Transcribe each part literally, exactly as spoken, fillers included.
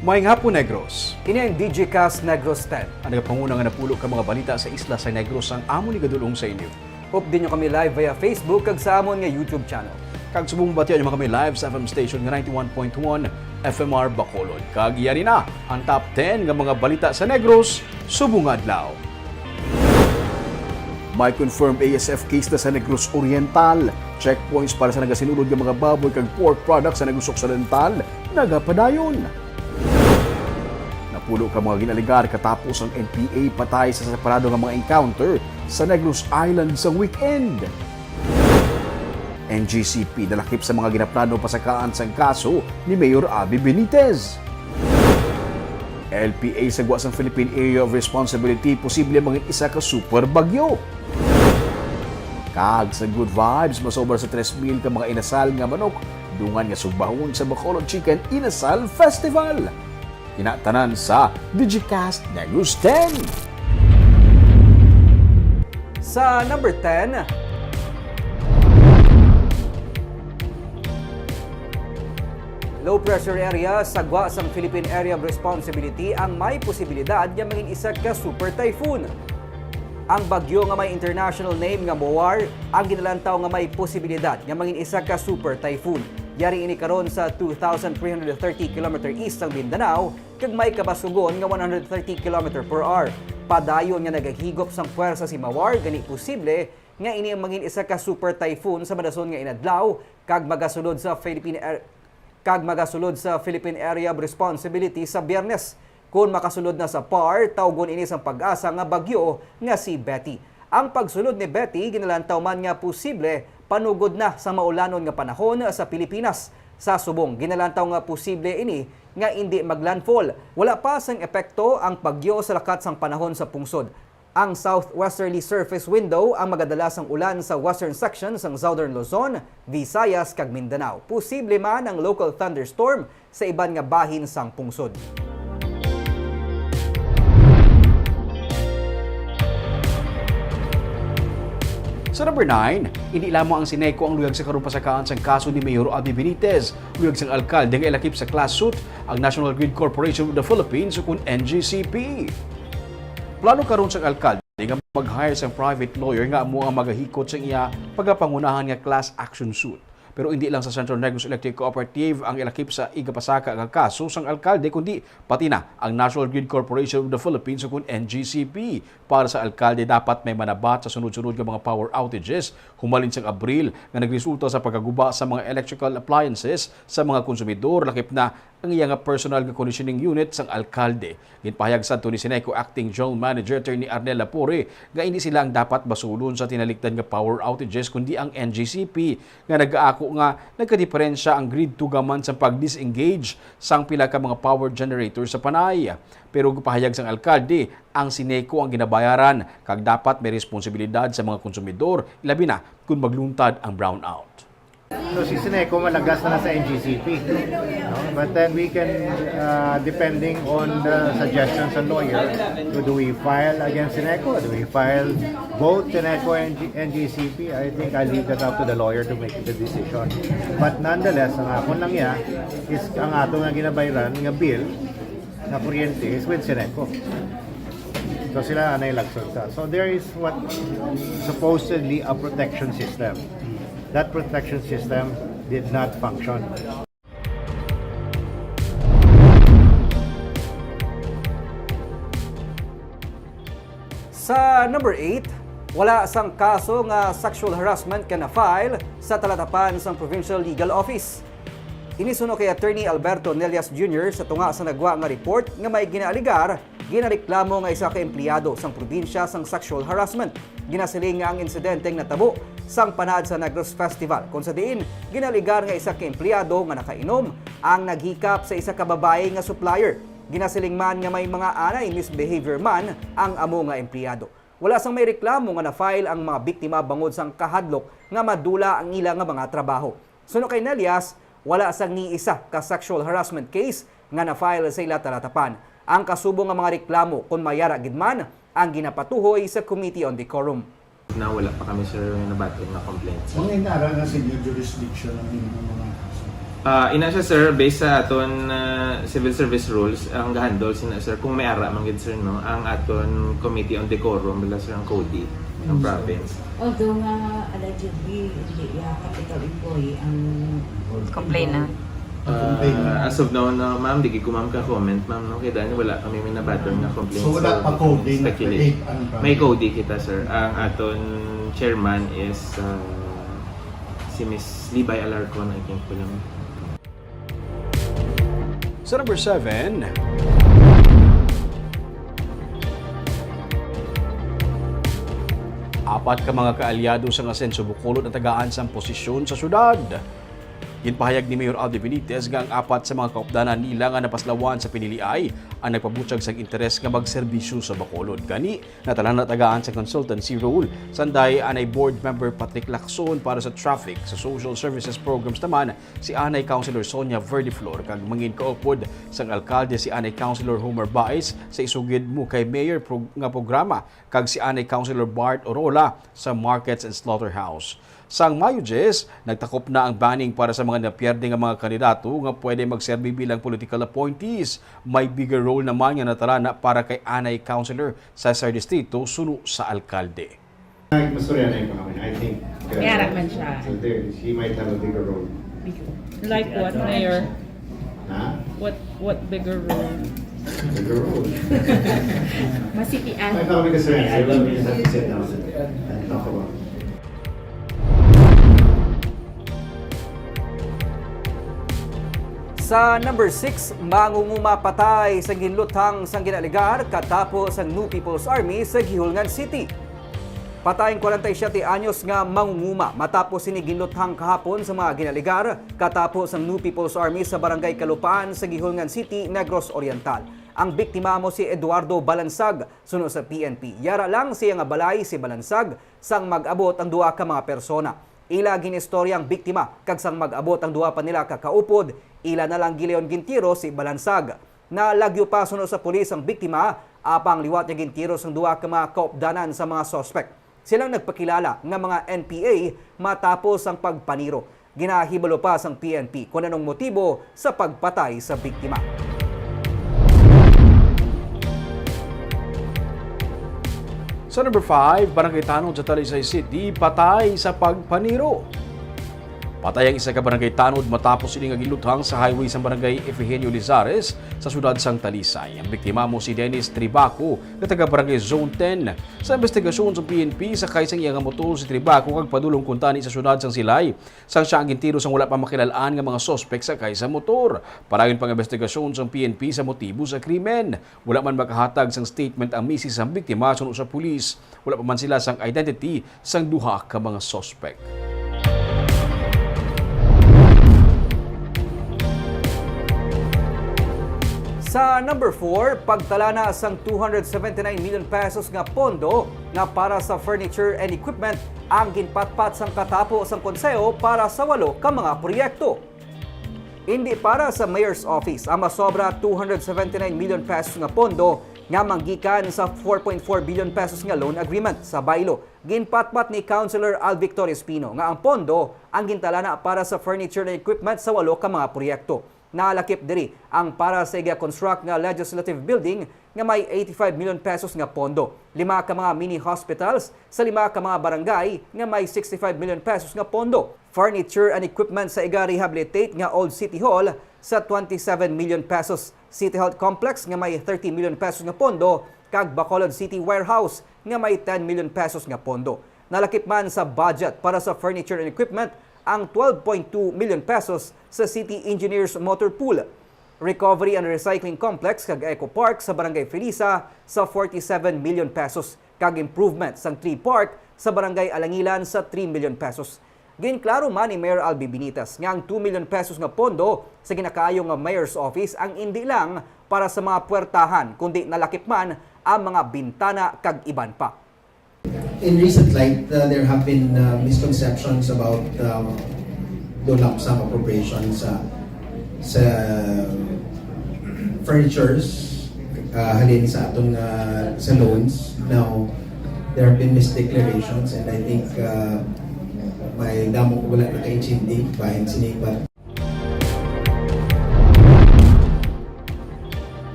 Maayong hapon, Negros. Ini ang Digicast Negros ten. Ang nagapanguna nga napulo ka mga balita sa isla sa Negros ang amon igadul-ong sa inyo. Updi nyo kami live via Facebook kag sa amon nga YouTube channel. Kag subong mabatian nyo man kami live sa F M station nga ninety-one point one F M R Bacolod. Kag yari na ang top ten nga mga balita sa Negros subong nga adlaw. May confirmed A S F case na sa Negros Oriental. Checkpoints para sa nagasinulod nga mga baboy kag pork products sa Negros Occidental nagapadayon. Napulo ka mga ginaligar katapos ang N P A patay sa separado nga mga encounter sa Negros Island sa weekend. N G C P nalakip sa mga ginaplano pasakaan sang kaso ni Mayor Abby Benitez. L P A sa gwa sang Philippine Area of Responsibility posible mangin isa ka super bagyo. Kag sa Good Vibes, masobra sa tres mil ka mga inasal nga manok dungan nga sugbahon sa Bacolod Chicken Inasal Festival. Ina tanan sa Digicast Negros ten. Sa number ten, low pressure area sa gwa sang Philippine Area of Responsibility ang may posibilidad nga mangin isa ka super typhoon. Ang bagyo nga may international name nga Mawar ang ginalantaw nga may posibilidad nga mangin isa ka super typhoon. Yari ini karon sa two thousand three hundred thirty kilometer east sang Mindanao kag may kabasugon nga one hundred thirty kilometer per hour. Padayon nga nagahigop sang pwersa si Mawar, gani posible nga ini ang mangin isa ka super typhoon sa madason nga inadlaw kag magasulod sa Philippine Air, kag magasulod sa Philippine Area of Responsibility sa Biyernes. Kon makasulod na sa PAR, tawgon ini sang PAGASA nga bagyo nga si Betty. Ang pagsulod ni Betty ginalantaw man nga posible panugod na sa maulanon nga panahon sa Pilipinas. Sa subong, ginalantaw nga posible ini nga indi maglandfall. Wala pa sang epekto ang bagyo sa lakat sang panahon sa pungsod. Ang southwesterly surface window ang magadala sang ulan sa western section sang Southern Luzon, Visayas, kag Mindanao. Posible man ang local thunderstorm sa iban nga bahin sang pungsod. Sa number nine, indi lamang ang Ceneco ang luyag sa karon pasakaan sang kaso ni Mayor Abby Benitez. Luyag sang alkalde nga ilakip sa class suit ang National Grid Corporation of the Philippines, ukon N G C P. Plano karon sang alkalde nga mag-hire sang private lawyer nga amo ang magahikot sang iya pagapangunahan nga class action suit. Pero indi lang sa Central Negros Electric Cooperative ang ilakip sa igapasaka nga kaso sang alkalde, kundi pati na ang National Grid Corporation of the Philippines, ukon N G C P. Para sa alkalde, dapat may manabat sa sunod-sunod nga mga power outages humalin sang Abril nga nagresulta sa pagkaguba sa mga electrical appliances sa mga konsumidor, lakip na ang iya nga personal nga conditioning unit sang alkalde. Ginpahayag sadto ni Ceneco Acting General Manager Attorney Arnel Lapore nga indi sila ang dapat basulon sa tinalikdan nga power outages, kundi ang N G C P nga nagaako nga nagkadiperensya ang grid tugaman sa pag-disengage sang pila ka mga power generator sa Panay. Pero gipahayag sang alkalde, ang Ceneco ang ginabayaran kag dapat may responsibilidad sa mga konsumidor, ilabi na kon magluntad ang brownout. So, si Ceneco malagas na lang sa N G C P, no? But then we can, uh, depending on the suggestions ng lawyer, so do we file against Ceneco? Do we file both Ceneco and G-, N G C P? I think I leave that up to the lawyer to make the decision. But nonetheless, ang akon lang ya is ang ato nga ginabayran nga bill nga kuryente is with Ceneco. So sila anay lagson sa. So there is what supposedly a protection system. That protection system did not function. Sa number eight, wala sang kaso nga sexual harassment nga na-file sa talatapan sang Provincial Legal Office. Ini suno kay Attorney Alberto Nelias Junior sa tunga sa nagwa nga report nga may ginaaligar, ginareklamo nga isa ka empleyado sang probinsya sang sexual harassment. Ginasiling nga ang insidente natabo sang panahon sa Negros Festival, kung sa diin ginaaligar nga isa ka empleyado nga nakainom ang naghikap sa isa ka babayi nga supplier. Ginasiling man nga may mga anay misbehavior man ang amo nga empleyado. Wala sang may reklamo nga na-file ang mga biktima bangod sang kahadlok nga madula ang ila nga mga trabaho. Suno kay Nelias, wala sang ni isa ka sexual harassment case nga na-file sa ila talatapan. Ang kasubong nga mga reklamo, kon may ara gid man, ang ginapatuhoy sa Committee on Decorum. Na wala pa kami, sir, nabati nga complaints. Mga inara na sa inyo jurisdiction ang inyong mga kaso? Ah, ina siya, sir, based sa aton, ah, civil service rules, ang gahandle sina, sir, kung may ara man gid, sir, no, ang aton Committee on Decorum, bala, sir, ang CODI, ang province. Although nga allegedly, hindi niya capital employee ang Complainant. Ah, as of now, no, ma'am, di gid ko, ma'am, ka-comment, ma'am, no, kay dahil wala kami may nabaton nga complaint. So, wala pa CODI na speculate. Create ang May CODI kita, sir. Ang aton chairman is, ah, si Miss Libay Alarcon, I think, po lang. Sa number seven, apat ka mga kaalyado sang Asenso Bacolod natagaan sang posisyon sa syudad. Ginpahayag ni Mayor Aldi Benitez nga ang apat sa mga kaupdanan nila nga napaslawan sa piniliay ang nagpabutyag sang interes nga magserbisyo sa Bacolod. Gani, natala natagaan sa consultancy role. Sanday anay board member Patrick Lacson para sa traffic. Sa social services programs naman, si anay Councilor Sonia Verdeflor kag mangin kaupod sang alkalde si anay Councilor Homer Baez sa Isugid Mo Kay Mayor pro- nga programa kag si anay Councilor Bart Orola sa Markets and Slaughterhouse. Sang Mayo diyes, nagtakop na ang banning para sa mga napierde nga mga kandidato nga pwede magserbi bilang political appointees. May bigger role naman nga natala na para kay anay Councilor sa Sir Distrito suno sa alkalde. Ay, mastorya na yung pangalan, I think. May ara man siya. So there, she might have a bigger role. Like what, Mayor? Ha? What what bigger role? Bigger role. Masipian. May pangalan kasi rin. I love you. Have to sit down and talk about it. Sa number six, mangunguma patay sa ginluthang sang ginaligar katapo sang New People's Army sa Guihulngan City. Patay ang kwarenta y siyete anyos nga mangunguma matapos sini ginluthang kahapon sa mga ginaligar katapo sang New People's Army sa Barangay Kalupaan sa Guihulngan City, Negros Oriental. Ang biktima amo si Eduardo Balansag, suno sa P N P. Yara lang siya nga balay si Balansag sang mag-abot ang duha ka mga persona. Ila ginistorya ang biktima, kag sang mag-abot ang duha pa nila ka kaupod, ila na lang gilayon gintiro si Balansag. Nalagyo pa suno sa pulis ang biktima, apang liwat niya gintiro sang duha ka mga kaupdanan sa mga suspek. Silang nagpakilala nga mga N P A matapos ang pagpaniro. Ginahibalo pa sang P N P kon anong motibo sa pagpatay sa biktima. Sa number five, Barangay Tanod sa Talisay City patay sa pagpaniro. Patay ang isa ka barangay tanod matapos sini nga giluthang sa highway sa barangay Efegenio Lizares sa siyudad sang Talisay. Ang biktima mo si Dennis Tribaco, nga taga Barangay Zone ten. Sa investigasyon sa P N P, sakay sang iya nga motor si Tribaco kag padulong kuntani sa siyudad sang Silay. Sang siya ang gintiro sang wala pa makilal-an nga mga suspek sakay sa motor. Padayon pang investigasyon sang P N P sa motibo sa krimen. Wala man makahatag sang statement ang misis sang biktima suno sa pulis. Wala pa man sila sang identity sang duha ka mga suspek. Sa number four, pagtala na sang two hundred seventy-nine million pesos nga pondo nga para sa furniture and equipment ang ginpatpat sang katapo sang konseho para sa walo ka mga proyekto. Indi para sa Mayor's Office ang masobra two hundred seventy-nine million pesos nga pondo nga manggikan sa four point four billion pesos nga loan agreement sa baylo. Ginpatpat ni Councilor Al Victor Espino nga ang pondo ang gintalana para sa furniture and equipment sa walo ka mga proyekto. Nalakip diri ang para sa iga-construct nga legislative building nga may eighty-five million pesos nga pondo, lima ka mga mini hospitals sa lima ka mga barangay nga may sixty-five million pesos nga pondo, furniture and equipment sa iga-rehabilitate nga old City Hall sa twenty-seven million pesos, City Health Complex nga may thirty million pesos nga pondo, kag Bacolod City Warehouse nga may ten million pesos nga pondo. Nalakip man sa budget para sa furniture and equipment ang twelve point two million pesos sa City Engineers Motor Pool, Recovery and Recycling Complex kag Eco Park sa Barangay Felisa sa forty-seven million pesos, kag improvement sang Tree Park sa Barangay Alangilan sa three million pesos. Ginklaro man ni Mayor Albi Benitez nga ang two million pesos nga pondo sa ginakaayo nga Mayor's Office ang indi lang para sa mga puwertahan, kundi nalakip man ang mga bintana kag iban pa. In recent light, uh, there have been uh, misconceptions about uh, the lump sum appropriation sa sa furnitures uh, halin sa aton uh, sa loans. Now, there have been misdeclarations, and I think uh, may damo ko wala nakaintindi bahin sini, but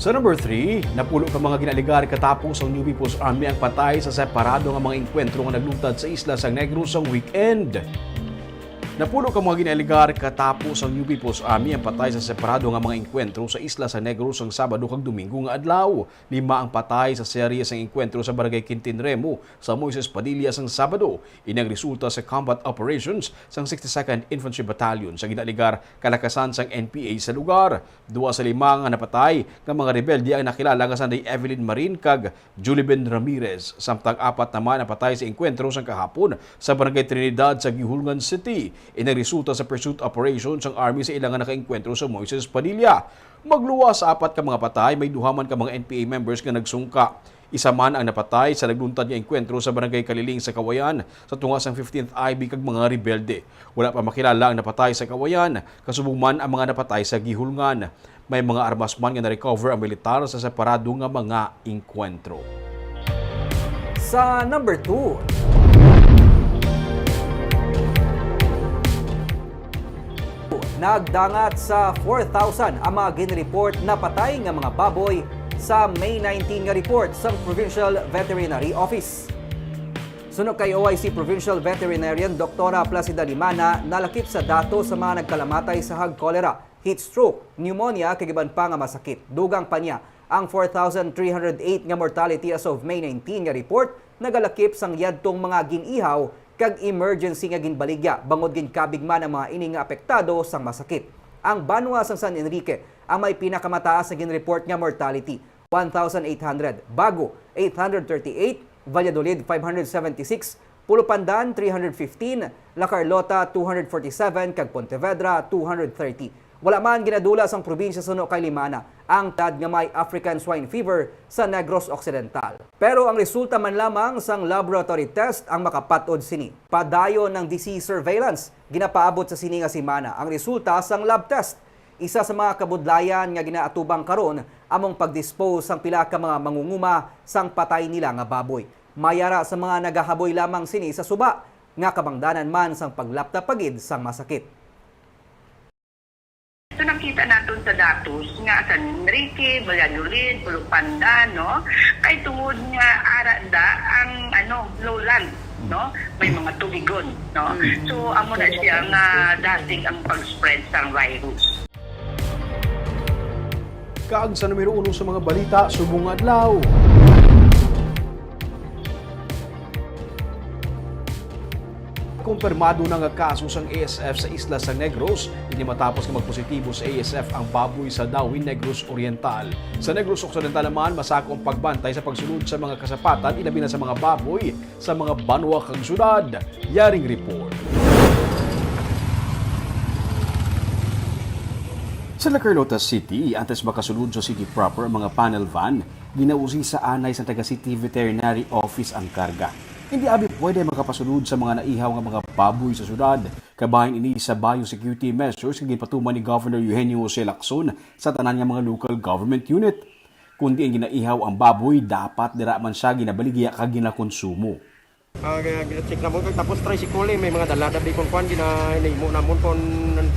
Sa number three, napulo ka mga ginaaligar katapos ang New People's Army ang patay sa separado nga mga engkwentro nga nagluntad sa isla sang Negros sang weekend. Napulo ka mga ginaaligar katapos ang New People's Army ang patay sa separado nga mga engkwentro sa isla sang Negros sang Sabado kag Domingo nga adlaw. Lima ang patay sa serye sang engkwentro sa Barangay Quintin Remo sa Moises Padilla sang Sabado. Ini ang resulta sa combat operations sang sixty-second Infantry Battalion sa ginaaligar kalakasan sang N P A sa lugar. Duha sa lima nga napatay nga mga rebelde ang nakilala nga sanday Evelyn Marin kag Juliben Ramirez, samtang apat naman napatay sa engkwentro sang kahapon sa Barangay Trinidad sa Guihulngan City. Ini ang resulta sa pursuit operation sang army sa ila nga nakaengkwentro sa Moises Padilla. Magluwas sa apat ka mga patay, may duha man ka mga N P A members nga nagsungka. Isa man ang napatay sa nagluntad nga engkwentro sa Barangay Kaliling sa Kawayan sa tunga sang fifteenth I B kag mga rebelde. Wala pa makilala ang napatay sa Kawayan, kasubong man ang mga napatay sa Guihulngan. May mga armas man nga na-recover ang militar sa separado nga mga engkwentro. Sa number two, nagdangat sa four thousand ang mga ginreport na patay nga mga baboy sa May nineteen nga report sang Provincial Veterinary Office. Suno kay O I C Provincial Veterinarian Doktora Placida Limana, nalakip sa datos sa mga nagkalamatay sa hog cholera, heat stroke, pneumonia, kag iban pa nga masakit. Dugang pa niya, ang four thousand three hundred eight nga mortality as of May nineteen nga report nagalakip sang yadtong mga gin-ihaw kag emergency nga ginbaligya, bangod ginkabig man ang mga ini nga apektado sang masakit. Ang banwa sang San Enrique ang may pinakamataas nga gin-report nga mortality, one thousand eight hundred, Bago, eight hundred thirty-eight, Valladolid, five hundred seventy-six, Pulupandan, three hundred fifteen, La Carlota, two hundred forty-seven, kag Pontevedra, two hundred thirty. Wala man ginadula sang probinsya suno kay Limana ang tad nga may African Swine Fever sa Negros Occidental. Pero ang resulta man lamang sang laboratory test ang makapat-od sini. Padayon ang disease surveillance ginapaabot sa sini nga semana ang resulta sang lab test. Isa sa mga kabudlayan nga ginaatubang karon among pag-dispose sang pila ka mga mangunguma sang patay nila nga baboy. Mayara sa mga nagahaboy lamang sini sa suba nga kabangdanan man sang paglapta pa gid sang masakit. So, nakita naton sa datos nga San Enrique, Valladolid, Pulupandan, no? Kay tungod nga ara da ang, ano, lowland, no? May mga tubigon, no? Mm. So, amo na siya nga dasig ang pag-spread sang virus. Kag sa numero uno sa mga balita subong nga adlaw. Kumpirmado na nga kaso sang A S F sa isla sa Negros, ini matapos nga magpositibo sa A S F ang baboy sa Dawin, Negros Oriental. Sa Negros Occidental naman, masako ang pagbantay sa pagsulod sa mga kasapatan, ilabi na sa mga baboy sa mga banwa kag syudad. Yaring report. Sa La Carlota City, antes makasulod sa city proper ang mga panel van, ginausi sa anay sa taga City Veterinary Office ang karga. Hindi abi pwede makapasulod sa mga naihaw nga mga baboy sa syudad. Kabahin ini sa biosecurity measures nga ginpatuman ni Governor Eugenio Jose Lacson sa tanan nga mga local government unit. Kundi ang ginaihaw ang baboy, dapat dira man siya ginabaligya kag ginakonsumo. Ah, gina-, gina-check namon kag tapos tricycle, eh, may mga dala dabi kon kuan, gina-, hinimo namon kon,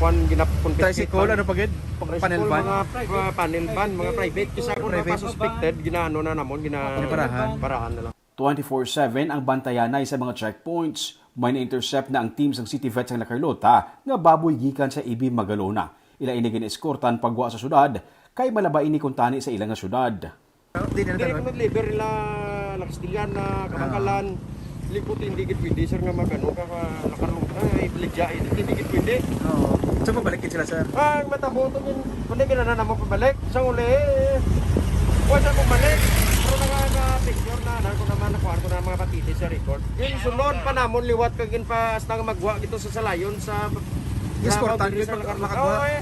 kuan, gina-confiscate. Tricycle, man. Ano pa gid? Pa-, tricycle, panel van? Mga pri-, ah, panel van, mga private. Kisa kon private. Mga suspected, ginaano na namon, gina-, Preparahan. Parahan na lang. Twenty-four seven ang bantayanay sa mga checkpoints. May na-intercept na ang team sang City Vet sang La Carlota nga baboy gikan sa A B Magalona. Ila ini gin-eskortan pagwa sa syudad, kay malaba ini kuntani sa ila nga syudad. Di na Diri nagtanong. Ko nag-liver nila, La Castellana, Kabangalan. Ah. Likot, hindi gid pwede, sir, nga magano ka, ka, La Carlota, eh, ibaligya, eh, hindi gid pwede. Oo. So, pabalik gid sila, sir? Ah, ang matabo to, yun, kundi kinahanglan namo pabalik. Sa uli, eh, kuwan siya pabalik. Pero naka-, na-picture na, na, ko naman, nakuha ko na mga patiti sa record. Yung sunod pa namon, liwat kag yun pa, hasta nga magwa, gito sa salayon, sa, sa Eskortan, boundary yun, sa pag-, La Carlota. Makagwa. Oo, eh.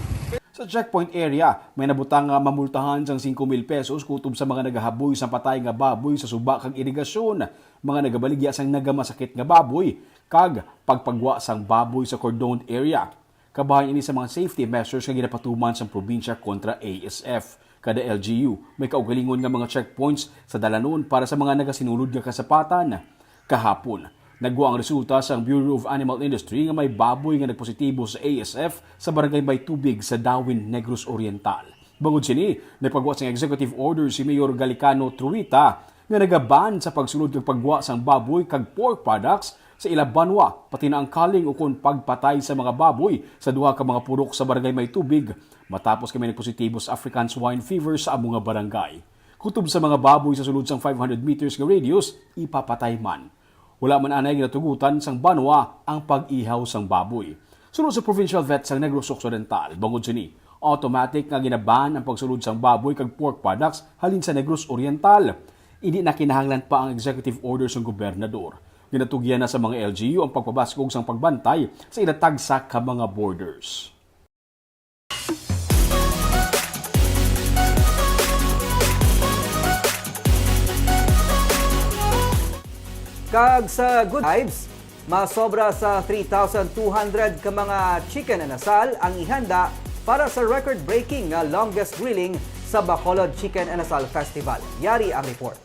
Sa checkpoint area, may nabutang nga mamultahan sang singko mil pesos kutob sa mga nagahaboy sang patay nga baboy sa suba kag irigasyon, mga nagabaligya sang nagamasakit nga baboy, kag pagpagwa sang baboy sa cordoned area. Kabahin ini sa mga safety measures nga ginapatuman sang probinsya kontra A S F. Kada L G U, may kaugalingon nga mga checkpoints sa dalanon para sa mga nagasinulod nga kasapatan. Kahapon, nagwa ang resulta sang Bureau of Animal Industry nga may baboy nga nagpositibo sa A S F sa Barangay May Tubig sa Dawin, Negros Oriental. Bangod sini, nagpagwa sang executive order si Mayor Galicano Truita nga nagaban sa pagsulod kag pagwa sang baboy kag pork products sa ila banwa, pati na ang kaling ukon pagpatay sa mga baboy sa duha ka mga purok sa Barangay May Tubig, matapos kami nagpositibo sa African Swine Fever sa amo nga barangay. Kutob sa mga baboy sa sulod sang five hundred meters nga radius, ipapatay man. Wala man anay ginatugutan sang banwa ang pag-ihaw sang baboy. Suno sa provincial vet sang Negros Occidental, bangod sini, automatic nga ginaban ang pagsulod sang baboy kag pork products halin sa Negros Oriental. Indi na kinahanglan pa ang executive order sang gobernador. Ginatugyan na sa mga L G U ang pagpabaskog sang pagbantay sa ila tagsa ka mga borders. Kag sa Good Vibes, masobra sa three thousand two hundred ka mga chicken inasal ang ihanda para sa record-breaking nga longest grilling sa Bacolod Chicken Inasal Festival. Yari ang report.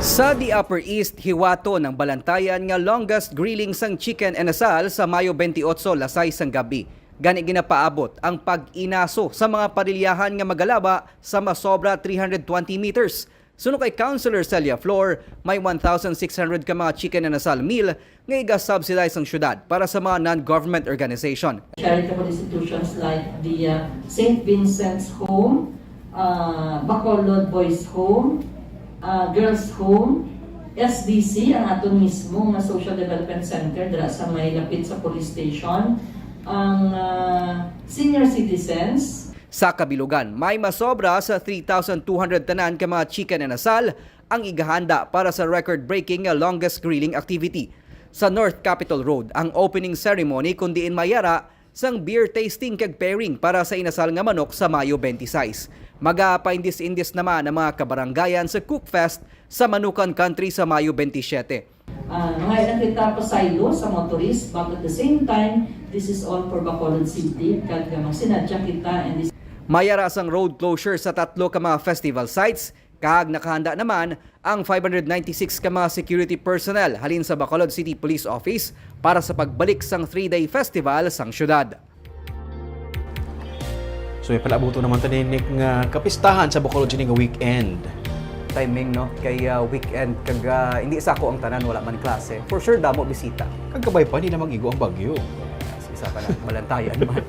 Sa The Upper East, hiwaton ang balantayan nga longest grilling sang chicken inasal sa Mayo twenty-eight, alas sais sang gabi. Gani ginapaabot ang pag-inaso sa mga parilyahan nga magalaba sa masobra three hundred twenty meters. Suno kay Councilor Celia Flor, may one thousand six hundred ka mga chicken inasal meal nga iga-subsidize sang syudad para sa mga non-government organization. Charitable institutions like the, uh, Saint Vincent's Home, uh, Bacolod Boys Home, uh, Girls Home, S D C, ang aton mismo nga Social Development Center dira sa may lapit sa police station, ang, uh, senior citizens. Sa kabilugan, may masobra sa three thousand two hundred tanan ka mga chicken inasal ang igahanda para sa record-breaking nga longest grilling activity. Sa North Capitol Road, ang opening ceremony kun diin mayara sang beer tasting kag pairing para sa inasal nga manok sa Mayo twenty-six. Magapaindis-indis naman ang mga kabarangayan sa Cook Fest sa Manukan Country sa Mayo twenty-seven. Ah, mga ilang kita pasaylo sa motorist, but at the same time, this is all for Bacolod City, kag magsinadya kita, and this Mayara sang road closure sa tatlo ka mga festival sites, kag nakahanda naman ang five hundred ninety-six ka mga security personnel halin sa Bacolod City Police Office para sa pagbalik sang three-day festival sang syudad. So, may palabuto naman tani, Nick, nga kapistahan sa Bacolod sini nga weekend. Timing, no? Kay, ah, weekend, kag, ah, hindi sa ako ang tanan, wala man klase. For sure, damo bisita. Kag kabay pa, di na mag-igo ang bagyo. Yes, isa pa na, balantayan man.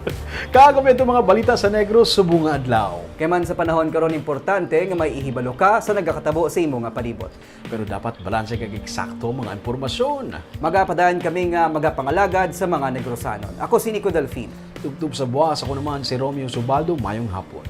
Kag amo ito mga balita sa Negros subong nga adlaw. Kay man sa panahon karon, importante nga may ihibalo ka sa nagakatabo sa imo nga palibot. Pero dapat balanse kag eksakto ang mga impormasyon. Magapadayon kami nga magapangalagad sa mga Negrosanon. Ako si Nico Delfin. Tubtob sa buwas, ako naman si Romeo Subaldo. Mayong hapon.